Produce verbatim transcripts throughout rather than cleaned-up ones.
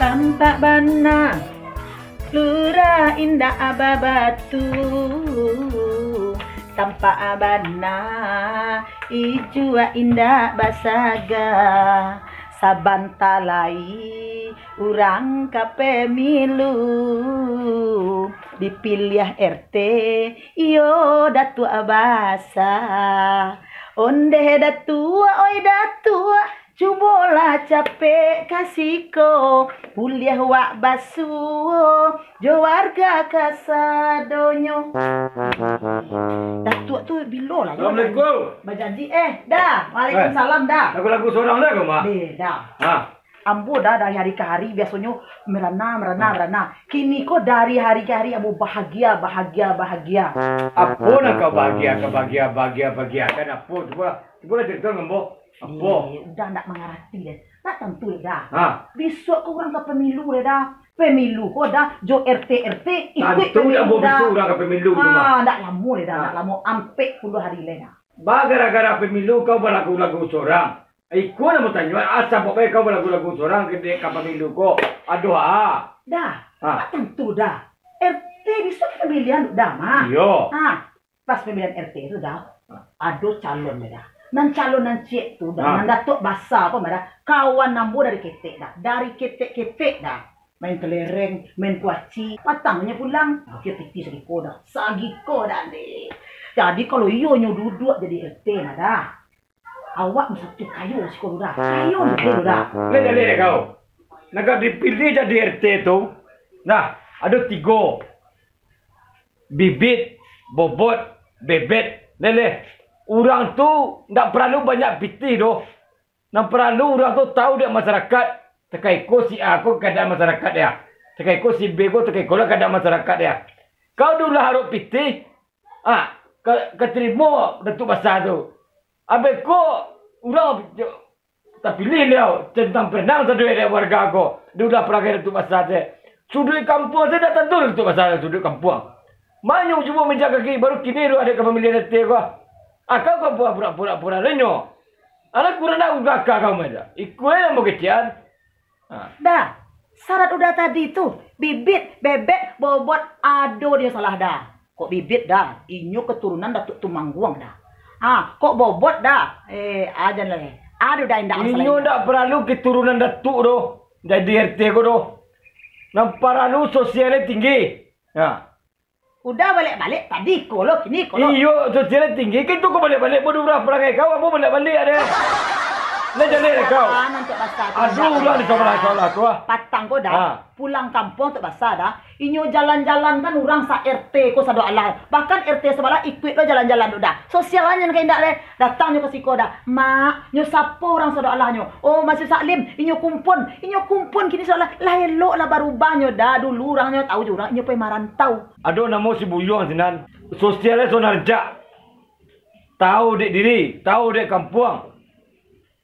Tampak bana, lurah indak babatu. Tampak bana, ijua indak basaga. Sabanta lai urang ka pemilu, dipiliah R T, iyo Datuak Basa. Ondeh Datuak, oi Datuak, cubolah capek ka siko, buliah wak basuo jo warga kasadonyo. Datuak tu bilo lah yo. Assalamualaikum. Bajanji, eh, Da. Waalaikumsalam, Da. Lagu-lagu sorang Da ko, Mak? Beda. Ha. Ambo Da dari hari ka hari biasonyo merana, merana, merana. Kini ko dari hari ka hari ambo bahagia, bahagia, bahagia. Apo nan kau bahagia, kau bahagia, bahagia, bahagia? Kan apo? Cubolah, cubolah carito ngan ambo. Apo? Eh, udah ndak mangarati deh. Ndak tantu deh, Da. Ha. Bisuak ko urang ka pemilu deh, Da. Pemilu ko Da, jo R T-R T ikuik pemilu Da. Tantu ndak ambo bisuak urang ka pemilu tu, Mak. Ah, ndak lamo deh, Da. Ha. Ndak lamo, ampek puluah hari lai, Da. Ba gara-gara pemilu kau balagu-lagu sorang. Iko nan batanyo, asa buek bae kau balagu-lagu sorang ka, ka pamilu ko. Aduh, ah. Da, ha. Tantu Da. R T bisuak pamilian Da, mah. Iyo. Ha, pas pamilian R T tu Da, ha, ado calon Da. Nan calon nan ciek tu Da, ha, nan Datuak Basa ko mah Da, kawan ambo dari ketek Da, dari ketek-ketek Da. Main kelereng, main kuaci, patangnyo pulang, pakai pitih sagiko Da. Sagiko Da, deh. Jadi kalau iyo nyo duduak jadi R T mah Da, awak mesti kayo siko Da. Kayo betul Da. Lai jaleh dek kau. Nan ka dipilih jadi R T tu, nah, ado tigo. Bibit, bobot, bebet. Lai, lai. Urang tu ndak paralu banyak pitih doh. Nan paralu urang tu tahu dek masarakaik, takah iko si A ko kaadaan masarakaik yo. Takah iko si B ko, takah iko lah kaadaan masarakaik yo. Kau dulu lah arok pitih, ah, ka, ka tarimo Datuak Basa tu. Abih ko urang tapilih liau, tantang pandangan sado dek warga ko, dulu lah parangai Datuak Basa tu. Suduik kampuang sajo ndak tantu Datuak Basa suduik kampuang. Manyo cubo minjak kaki, baru kini lu ado ka pamilihan R T ko. Akau ko pura-pura, pura-pura lenyo. Alah kurang dah udah ka kau main dah. Ikuik lah mau kecian. Ha. Da, syarat udah tadi tu, bibit, bebet, bobot, ado nyo salah Da. Kok bibit Da, inyo keturunan Datuak Tumangguang Da. Ha, kok bobot Da, eh, ajan lah. Ado Da indak masalah inyo. Inyo ndak paralu keturunan Datuak doh, jadi R T ko doh. Nan paralu sosialnyo tinggi. Ha. Udah baliak-baliak tadi ko lo, kini ko lo. Iyo, sosial tinggi. Kan tu ko baliak-baliak, bodoh urang parangai kau, ambo baliak-baliak deh. Lah jaleh deh kau. Ah, Datuak Basa tu. Aduh, udah di sabalah-sabalah tu, ah. Patang ko Da. Ah. Pulang kampuang Datuak Basa Da. Inyo jalan-jalan kan urang sa-R T ko sado alah. Bahkan R T sabalah ikuik lo jalan-jalan tu Da. Sosial aja nan ka indak deh. Datangnyo ka siko Da. Mak, nyo sapo urang sado alahnyo? Oh, Masih Saklim. Inyo kumpun. Inyo kumpun kini sado alah. Lah elok lah barubahnyo Da. Dulu urangnyo tau jo urang, inyo pai marantau. Ado namo si Buyuang sinan. Sosialnyo so nan rancak. Tau dek diri, tau dek kampuang.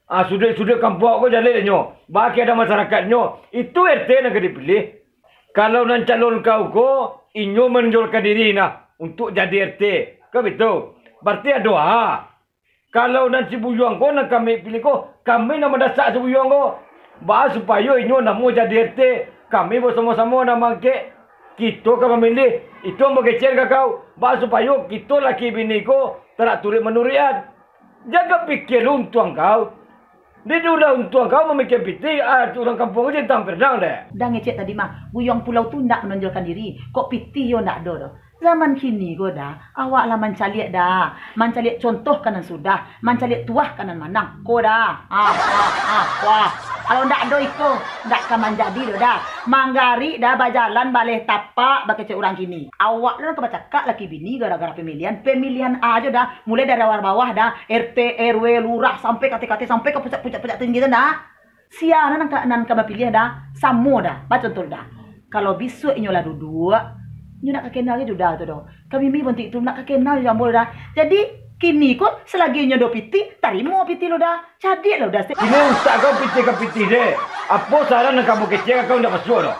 Ah, suduik-suduik kampuang ko jaleh dek nyo. Baa ka ado masarakatnyo, itu R T nan ka dipilih. Kalau nan calon kau ko, inyo manunjuakkan diri nah untuak jadi R T. Kan bitu? Barati ado ha. Kalau nan si Buyuang ko nan kami pilih ko, kami nan mandasak si Buyuang ko. Baa supayo inyo namuah jadi R T, kami basamo-samo nan maangkek. Kito ka mamilih, itu nan bakecekan ka kau. Baa supayo kito laki bini ko tarak turuik manuruikan. Jan ka pikia lu untuang kau. Di dunia untuang kau mamikia pitih, ah, urang kampuang ko jadi tamperdang deh. Da ngecek tadi mah, Buyuang Pulau tu ndak manonjolkan diri. Kok pitih yo ndak ado doh. Zaman kini ko Da, awak lah mancaliak Da, mancaliak contoh ka nan sudah, mancaliak tuah ka nan manang, ko Da. Ah, ah, ah, wah. Kalau ndak ado iko, ndak ka manjadi doh Da. Manggarik Da bajalan baleh tapak bakecek urang kini. Awak lah nan ka bacakak laki bini gara-gara pamilihan, pamilihan ajo Da, mulai dari awal bawah Da, R T, R W, lurah, sampai ka T K T, sampai ka pucak-pucak, pucak tinggi tu Da. Sia nan ka, nan ka bapiliah Da, samo Da, bacontoh Da. Kalau bisuak inyo lah duduak, inyo ndak ka kenal jo Da tu doh. Kami mi bantuak itu ndak ka kenal jo ambo Da. Jadi, kini ko selagi inyo do pitih, tarimo pitih lo Da. Cadiak lo Da. Kini utak kau pitih ka pitih deh. Apo saran nan kau kecek kau ndak masuak doh.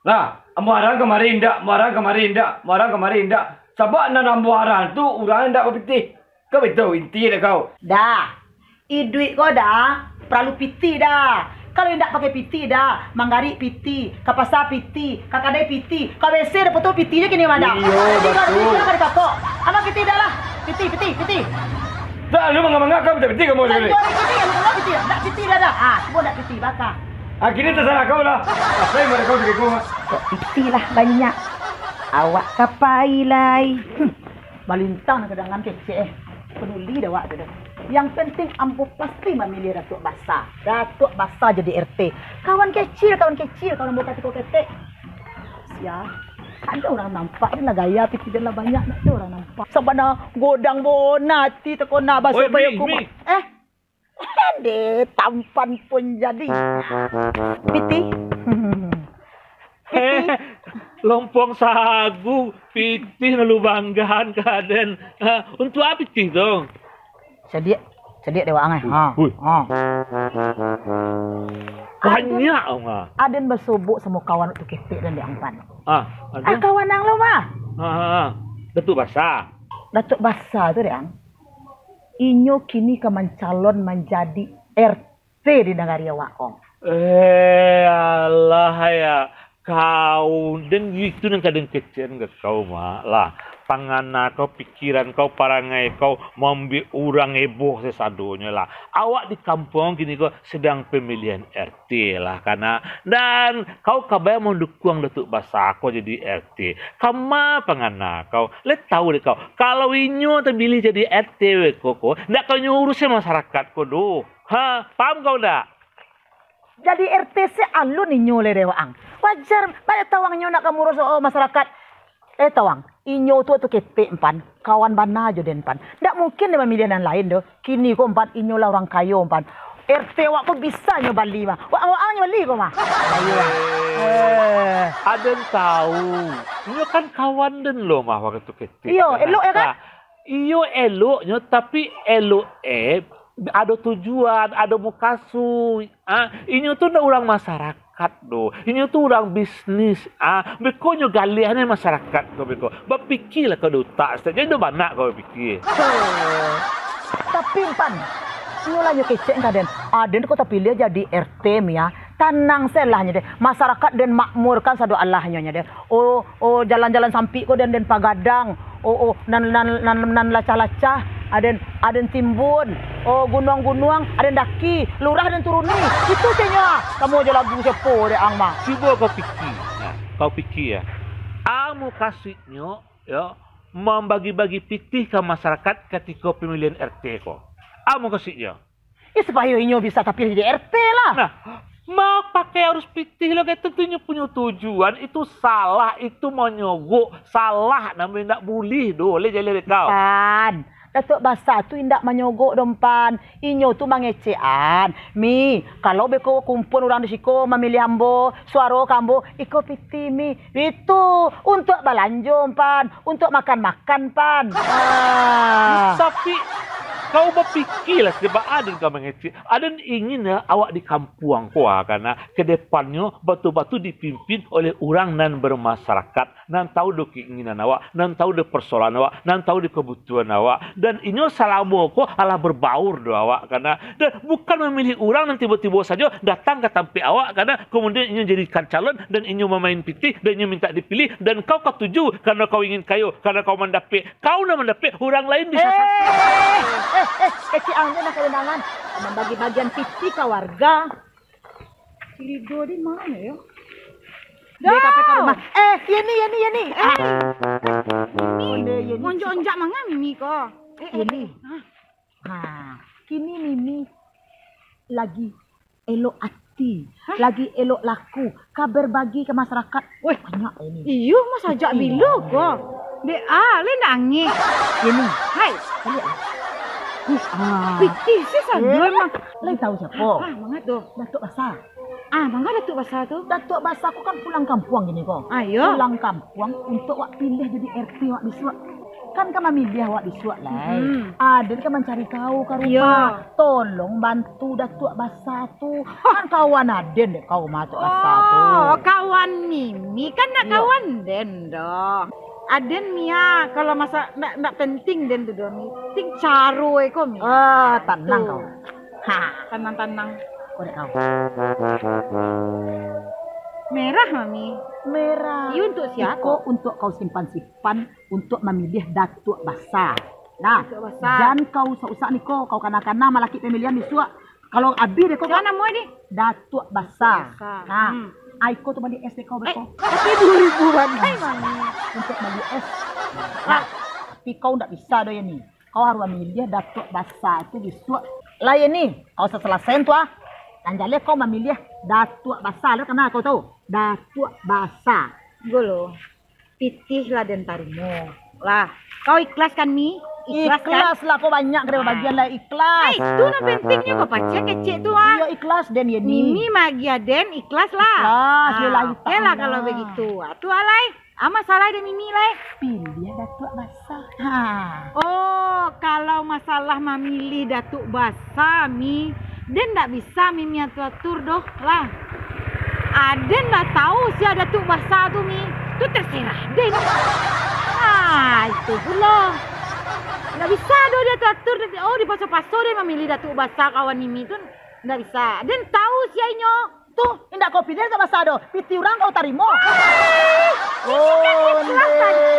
Nah, ambo aran kamari indak, ambo aran kamari indak, ambo aran kamari indak. Sabab nan ambo aran tu urang indak bapitih. Kau betul inti dek kau. Da, iduik ko Da, paralu pitih Da. Kalau indak pakai pitih dah, manggarik pitih, ka pasa pitih, ka kadai pitih, ka WC dapek tu pitih je kini mah dah. Iyo, jadi kalau batua. Pitih lah ka dipakok. Amak pitih dah lah. Pitih, pitih, pitih. Dah, lu mangga-mangga ka pitih kamu. Dah, sakali. Jual pitih, kamu jual pitih. Ndak pitih dah dah. Ah, cubo ndak pitih, baka. Ah, kini tasalah kau lah. Apa yang ada kau di kau, Mak? Pitih lah banyak. Awak ka pai lai. Hmm. Balintang ka dangan kecek eh. Paduli dah awak tu dah. Yang penting ambo pasti mamiliah Datuak Basa. Datuak Basa jadi R T. Kawan kecil, kawan kecil, kawan ambo katiko ketek. Sia, ado urang nampak, jan lah gaya, pitih jan lah banyak, ndak ado urang nampak. Sabana godang bona ati takona baso. Oi, bayo Mi, kumo. Mi. Eh? Deh, tampan pun jadi. Pitih. Pitih. Eh, lompong sagu, pitih lalu banggaan ka aden. Ha, untuak apo pitih tu? Sadiak, sadiak dek waang eh. Ha. Ui. Ha. Banyak, Ang, ah. Aden basobok samo kawan tu ketek dan dek ang pan. Ah, ado? Ah, kawan ang lo mah. Ha, ha, ha. Datuak Basa. Datuak Basa tu dek ang. Inyo kini ka mancalon manjadi R T di nagari awak ko. Eh, alah ya. Kau, den itu nan ka den kecekan ka kau, Mak, lah. Pangana kau, pikiran kau, parangai kau, mambuek urang eboh sasadonyo lah. Awak di kampuang kini ko sadang pamilihan R T lah, kana. Dan kau ka baya mandukuang Datuak Basa ko jadi R T. Kama pangana kau? Lai tau dek kau, kalau inyo tapiliah jadi R T weh ko, ko, ndak ka inyo urusi masarakat ko doh. Ha, paham kau ndak? Jadi R T se alun inyo lai dek waang. Wajar, baliak tawang inyo nak ka murusi, oh, masarakat. Eh, tawang, inyo tu, tu ketek, pan. Kawan bana jo den, pan. Ndak mungkin den mamiliah nan lain doh. Kini ko, pan, inyo lah urang kayo, pan. R T awak ko bisa inyo bali mah. Waang-waang inyo bali ko mah. Ayo lah. Eh, aden tau. Inyo kan kawan den lo mah wakatu ketek. Iyo, elok ya kan? Iyo, eloknyo, tapi elok, eh, ado tujuan, ado mukasuik. Ah, inyo tu ndak urang masarakat doh. Inyo tu urang bisnis. Ah, beko nyo galeh nian masarakat ko beko. Bapikialah kau di utak, Ustaz. Jan bana kau bapikia. Tapi, pan, inyo lah nyo kecek ka den. Aden ko tapiliah jadi R T, Mia. Tanang se lah nyo deh. Masarakat den makmurkan sado alahnyo nyo deh. Oh, oh, jalan-jalan sampik ko den, den pagadang. Oh, oh, nan, nan, nan, nan lacah-lacah, aden, aden timbun. Oh, gunuang-gunuang, aden daki. Lurah den turuni. Itu se nyo ah. Samo jo lagu sia dek ang mah. Cubo kau pikia. Nah, kau pikia. Amu kasih nyo, yo, mambagi-bagi pitih ka masarakat katiko pamilihan R T ko. Amu kasih nyo. Ya, supayo inyo bisa tapiliah jadi R T lah. Nah, ma pakai harus pitih lo, kayak tentu inyo punyo tujuan, itu salah, itu manyogok, salah, namo indak bulih doh, lai jaleh dek kau. Pan, Datuak Basa tu indak manyogok doh, pan. Inyo tu mangecekan. Mi, kalau beko kumpul urang di siko mamiliah ambo, suaro ka ambo, iko pitih, Mi. Itu untuak balanjo, pan, untuak makan-makan, pan. Ah. Tapi, kau bapikialah, sabab aden ka mangecek. Aden ingin, ya, awak di kampuang ko, ah, kana ke depannyo batul-batul dipimpin oleh urang nan bermasyarakat, nan tahu do keinginan awak, nan tahu do persoalan awak, nan tahu do kebutuhan awak. Dan inyo salamo ko alah berbaur do awak, kana. Dan bukan mamilih urang nan tibo-tibo sajo datang ka tampek awak, kana, kemudian inyo jadikan calon, dan inyo mamain pitih, dan inyo minta dipilih, dan kau katuju, karano kau ingin kayo, karano kau mandapek. Kau nan mandapek, urang lain bisa sasek. Eh, eh, eh, kecek ang tu nak kadangan. Mambagi-bagian pitih ka warga. Rido di mano yo? Dah. Dia ka pai ka rumah. Eh, Yeni, Yeni, Yeni. Ah. Mimi, onde, Yeni. Monjak-onjak manga Mimi ko? Eh, eh, Yeni. Ah. Ha, kini Mimi lagi elok ati, hah? Lagi elok laku, ka berbagi ka masyarakat. Weh. Banyak ini. Iyo, mah sajak bilo ko? Dek ah, lai nangih. Yeni. Hai. Baliak ah. Ih, ah. Pitih se sado emang. Lai tahu siapo? Ah, manga tu? Datuak Basa. Ah, manga Datuak Basa tu? Datuak Basa ko kan pulang kampuang kini ko. Ah, iyo. Pulang kampuang untuak wak piliah jadi R T wak bisuak. Kan ka mamiliah wak bisuak lai. Hmm. Aden ka mancari kau ka rumah. Iyo. Tolong bantu Datuak Basa tu. Kan kawan aden dek kau mah Datuak Basa tu. Oh, kawan Mimi kan nak, iyo, kawan den doh. Aden Mia, kalau masa ndak, ndak penting den tu doh, Mi. Penting caro iko, Mi. Ah, tanang kau. Ha, tanang-tanang. Merah, Mami. Merah. Iyo, untuak sia? Iko untuak kau simpan-simpan, untuak mamiliah Datuak Basa. Nah, Datuak Basa. Jan kau usah-usah niko, kau kana-kana malakik pamilihan bisuak. Kalau abih deh kau, sia namo deh? Datuak Basa. Basa. Nah, hmm. Ai ko tu bali es deh kau. Eh, beko. Tapi duo ribu bagai, Mami. Untuak bali es. Nah, tapi kau ndak bisa doh, Yeni. Kau harus mamiliah Datuak Basa tu bisuak. Lah, Yeni, kau salasaian tu, ah. Nan jaleh kau mamiliah Datuak Basa, lah, kana kau tahu? Datuak Basa. Golo. Pitih lah den tarimo. Lah, kau ikhlas kan, Mi? Ikhlas kan? Ikhlas lah, kau banyak kena bagian lah, ikhlas. Hei, tu nan pentingnyo kau pacah kecek tu, ah. Iyo, ikhlas den, Yeni. Mimi magiah den, ikhlas lah. Ikhlas, ah, iyolah, oke lah kalau begitu. Ah, tu alai. Ah, masalah den Mimi lai. Piliah Datuak Basa. Ha. Oh, kalau masalah mamiliah Datuak Basa, Mi, den ndak bisa Mimi atur-atur doh lah. Aden ndak tahu sia Datuak Basa tu, Mi. Tu terserah den. Ah, itu pulo. Ndak bisa doh diatur-atur, oh, dipaso-paso den mamiliah Datuak Basa kawan Mimi tu. Ndak bisa. Den tahu sia inyo. Tu, indak kau piliah Datuak Basa doh. Pitih urang kau tarimo. Oh, ikhlas tadi.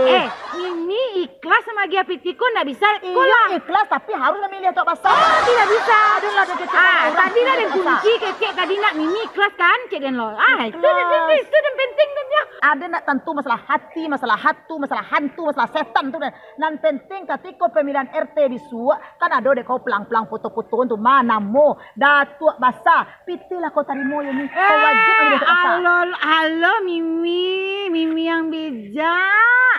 Eh, Mimi ikhlas magiah pitih ko ndak bisa ko lah. Iyo, ikhlas, tapi harus mamiliah Datuak Basa. Oh, tidak bisa. Aden lah, den kecek urang. Ah, tadi lah den kunci kecek tadi nak Mimi ikhlas kan, cek den lo. Ah, itu, itu, itu, itu nan penting tu nyo. Aden ndak tantu masalah hati, masalah hatu, masalah hantu, masalah setan tu den. Nan penting katiko pamilihan R T bisuak, kan ado dek kau pelang-pelang foto-foto tu, ma, namo, Datuak Basa. Pitih lah kau tarimo yo ni. Kau wajib mamiliah Datuak Basa. Alo, alo, Mimi, Mimi yang bijak.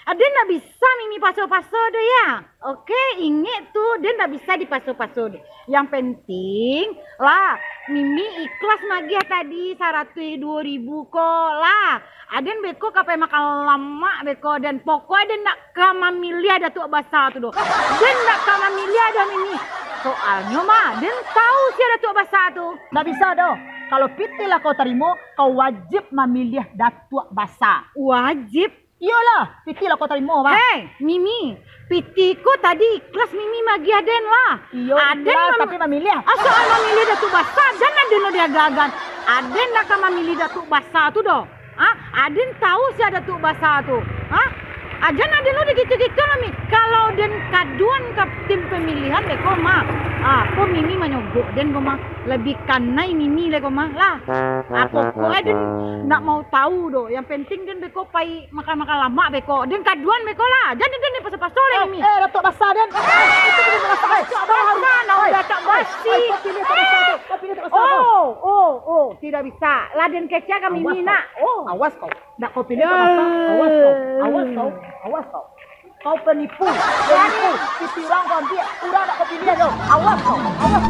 Aden ndak bisa Mimi paso-paso doh ya. Oke, ingek tu, den ndak bisa dipaso-paso doh. Yang penting, lah, Mimi ikhlas magiah tadi saratuih duo ribu ko, lah. Aden beko ka pai makan lamak beko, den pokok aden ndak ka mamiliah Datuak Basa tu doh. Den ndak ka mamiliah doh Mimi. Soalnyo mah, den tahu sia Datuak Basa tu. Ndak bisa doh. Kalau pitih lah kau tarimo, kau wajib mamiliah Datuak Basa. Wajib? Iyolah, pitih lah kau tarimo, bah. Hei, Mimi, pitih ko tadi ikhlas Mimi magiah den lah. Iyo, aden ikhlas, mam-, tapi mamiliah. Ah, soal mamiliah Datuak Basa, jan aden lo diaga-agan. Aden ndak ka mamiliah Datuak Basa tu doh. Ah, aden tahu sia Datuak Basa tu. Ah, jan aden lo dikitu-kitu lah, Mi. Kalau den kaduan ka tim pamilihan deh ko mah. Ah, ko Mimi manyogok den ko mah. Labiah kanai Mimi lai ko mah lah. Ah, pokok e den ndak mau tahu doh. Yang penting den beko pai makan-makan lamak beko. Den kaduan beko lah. Jan den, den paso-paso lai Mimi. Eh, Datuak Basa den. Eh, itu bukan Datuak Basa. Datuak Basa, nah, udah tak basi. Kau pilih Datuak Basa tu. Kau pilih Datuak Basa tu. Oh, oh, oh, tidak bisa. Lah den kecek ka Mimi nak. Oh, awas kau. Ndak kau pilih Datuak Basa. Awas kau. Awas kau. Awas kau. Kau penipu, penipu. Pitih urang kau ambiak, urang ndak kau piliah doh. Awas kau, awas.